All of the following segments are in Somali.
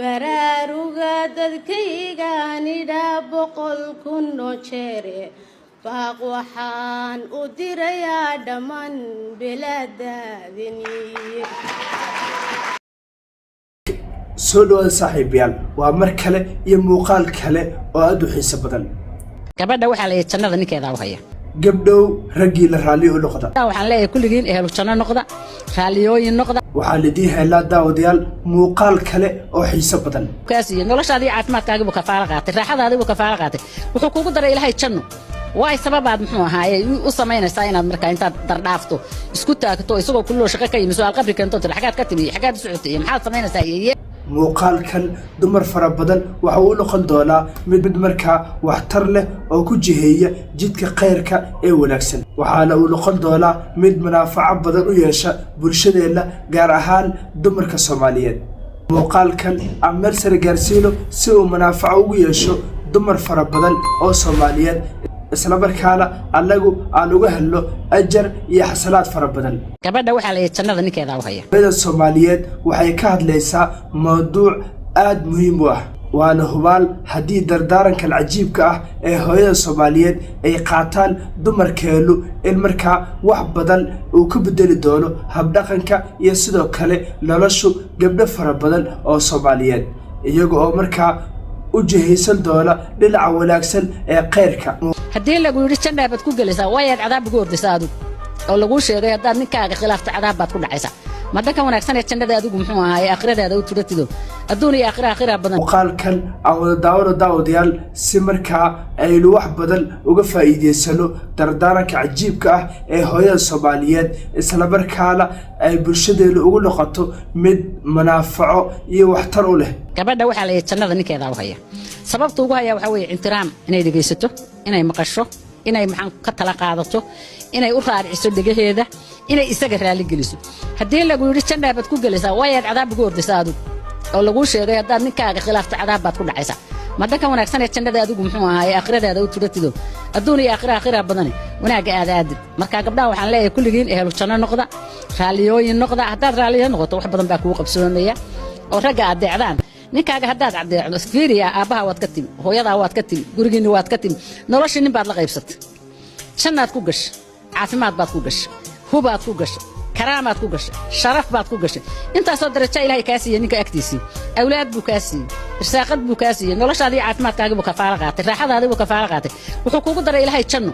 Baraaruga dadkaygaanidhaa 100,000 oo jeere. Baaq waxaan u dirayaa dhammaan bilaadaadiniye. Soo dhawaada, saaxiibayaal. Waa mar kale iyo muuqaal kale oo aada u xiiso badan. Gabadha waxaa la yidhi jannada ninkeedaa u haya. Gabdhow, raggii la raalli u noqda. Waxaan leeyahay, kulligiin ehelu janno noqda, raalliyooyin noqda. Waxaan idiin helaa, daawadayaal, muuqaal kale oo xiiso badan. Kaas iyo noloshaadii, caafimaadkaagii buu kafaalo qaatay, raaxadaadii buu kafaalo qaatay, wuxuu kugu daray Ilaahay janno. Waay sababaad muxuu ahaaye u samaynaysaa inaad markaa intaad dardhaafto isku taagto, isagoo kulloo shaqo ka yimi, su'aal qabri keento, tiri xagaad ka timi iyo xagaad u socotay iyo maxaad samaynaysaa iyo Muuqaalkan dumar fara badan waxa uu u noqon doonaa mid markaa waxtar leh oo ku jiheeya jidka khayrka ee wanaagsan, waxaana uu noqon doonaa mid munaafaco badan u yeesha bulshadeenna, gaar ahaan dumarka Soomaaliyeed. Muuqaalkan aan meel sare gaarsiino si uu munaafaco ugu yeesho dumar fara badan oo Soomaaliyeed, islamarkaana annagu aan uga helno ajar iyo xasanaad fara badan. Gabadha waxaa la yidhi jannada ninkeedaa u haya. Hooyada Soomaaliyeed waxay ka hadlaysaa mawduuc aada muhiim u ah, waana hubaal haddii dardaarankan cajiibka ah ee hooyada Soomaaliyeed ay qaataan dumarkeenu in markaa wax badan uu ka bedeli doono habdhaqanka iyo sidoo kale noloshu gabdho fara badan oo Soomaaliyeed, iyaga oo markaa u jihaysan doona dhinaca wanaagsan ee khayrka. Haddii lagu yidhi jannaa baad ku gelaysaa, waayaad cadaab ugu ordaysaa adigu, oo laguu sheegay haddaad ninkaaga khilaafto cadaab baad ku dhacaysaa? Ma dhanka wanaagsan ee jannada adigu muxuu ahaaye aakhiradaada u turatido? Adduun iyo aakhira, aakhira badan. Muuqaalkan aan wada daawano, daawadayaal, si markaa aynu wax badan uga faa'iidaysano dardaaranka cajiibka ah ee hooyada Soomaaliyeed, islamarkaana ay bulshadeenu ugu noqoto mid munaafaco iyo waxtar u leh. Gabadha waxaa la yidhi jannada ninkeedaa u haya. Sababta ugu haya waxaa weeye ixtiraam, inay dhegaysato, inay maqasho, inay maxaan ka tala qaadato, inay u raariciso dhegaheeda, inay isaga raali geliso. Haddii lagu yidhi jannaa baad ku gelaysaa, waayaad cadaab ugu ordaysaa adigu, oo laguu sheegay haddaad ninkaaga khilaafto cadaab baad ku dhacaysaa? Ma dhanka wanaagsan ee jannada adigu muxuu ahaaye aakhiradaada u turatido? Adduun iyo aakhira, aakhira badane, wanaagga aad aadid. Marka gabdhaha waxaan leeyahay, kulligiin ehelu janno noqda, raalliyooyin noqda. Haddaad raalliyo noqoto, wax badan baa kugu qabsoomaya oo ragga adeecdaan. Ninkaaga haddaad adeecdo, fiiriya, aabbaha waad ka timi, hooyadaa waad ka timi, gurigiinni waad ka timi, noloshii nin baad la qaybsatay, jannaad ku gashay, caafimaad baad ku gashay, hubaad ku gashay, karaamaad ku gashay, sharaf baad ku gashay. Intaasoo darajo Ilaahay kaa siiyey ninka agtiisii. Awlaad buu kaa siiyey, irsaaqad buu kaa siiyey, noloshaadii, caafimaadkaagii buu kafaalo qaatay, raaxadaadii buu kafaalo qaatay, wuxuu kugu daray Ilaahay janno.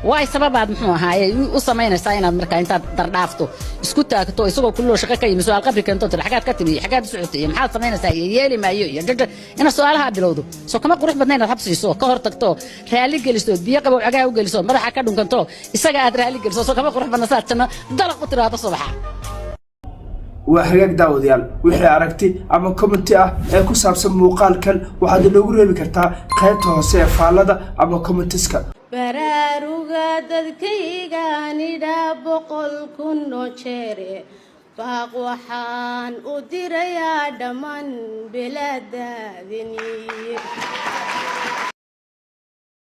Waay sababaad muxuu ahaaye u samaynaysaa inaad markaa intaad dardhaafto isku taagto, isagoo kulloo shaqo ka yimi, su'aal qabri keento, tiri xagaad ka timi iyo xagaad u socotay iyo maxaad samaynaysaa iyo yeeli maayo iyo jaja, inaad su'aalaha bilowdo? Soo kama qurux badna inaad habsiiso, ka hor tagto, raali geliso, biyo qabow cagaha u geliso, madaxa ka dhunkanto, isaga aad raali geliso? Soo kama qurux badna saad janno dalaq u tiraahdo subaxa? Waa hagaag, daawadayaal. Wixii aragti ama comment ah ee ku saabsan muuqaalkan waxaad inoogu reebi kartaa qaybta hoose ee faallada ama commentiska. Baraaruga dadkaygaanidhaa 100,000 oo jeere. Baaq waxaan u dirayaa dhammaan bilaadaadiniye.